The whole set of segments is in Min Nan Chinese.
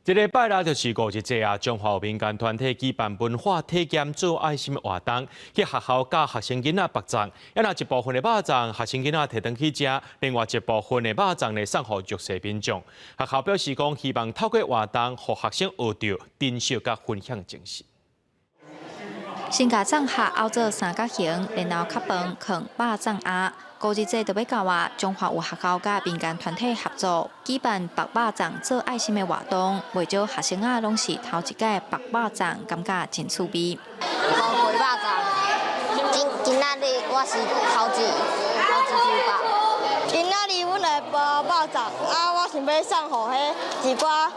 這禮拜六就是五日節啊，彰化有民間團體舉辦文化體驗做愛心活動，去學校佮學生囡仔縛粽，啊若一部分的肉粽學生囡仔提轉去食，另外一部分的肉粽呢送予弱勢民眾。學校表示講，希望透過活動，予學生學著珍惜佮分享精神。先共粽盒拗做三角形，然後崁飯囥肉粽盒。五日節就欲到啊，彰化有學校佮民間團體合作舉辦縛肉粽做愛心的活動，袂少學生仔攏是頭一擺縛肉粽，感覺真趣味。無過肉粽，今今仔日我是頭一次縛。今仔日阮來包肉粽，啊，我想欲送予彼一寡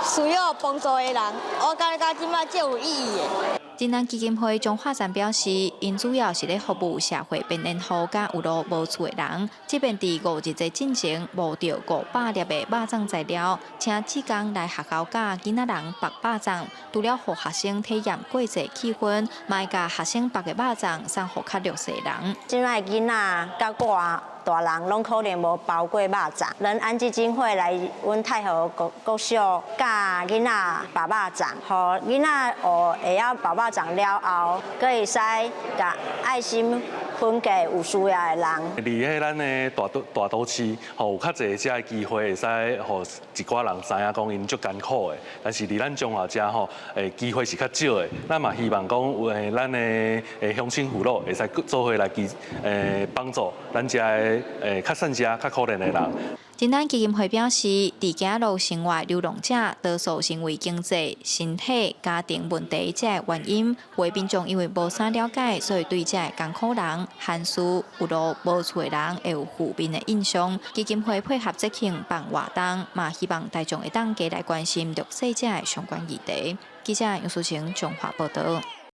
需要幫助的人，我感覺這擺足有意義的。仁安基金會彰化站表示，𪜶主要是咧服務社會邊緣戶佮有路無厝的人。這遍佇五日節進前募著500粒的肉粽材料，請志工來學校佮囡仔人縛肉粽，除了予學生體驗過節氣氛，嘛會共學生縛的肉粽送予較弱勢人。這擺囡仔佮我大人攏可能無包過肉粽，仁安基金會來阮太和國國小教囡仔縛肉粽，予囡仔學會曉縛肉粽了後，閣會使共愛心分給有需要的人。佇彼咱的大都市，吼有較濟遮的機會，會使予一寡人知影講𪜶足艱苦的。但是佇咱彰化遮吼，機會是較少的。咱嘛希望講有咱的鄉親父老會使做伙來支幫助咱遮的較散遮、較可憐的人。仁安基金會表示，佇行路生活流浪者，多數是因為經濟、身體、家庭問題這个原因，有的民眾因為無啥了解，所以對這个艱苦人、寒暑有路無厝的人會有負面的印象。基金會配合節慶辦活動，嘛希望大眾會當加來關心弱勢者的相關議題。記者楊淑晴彰化報導。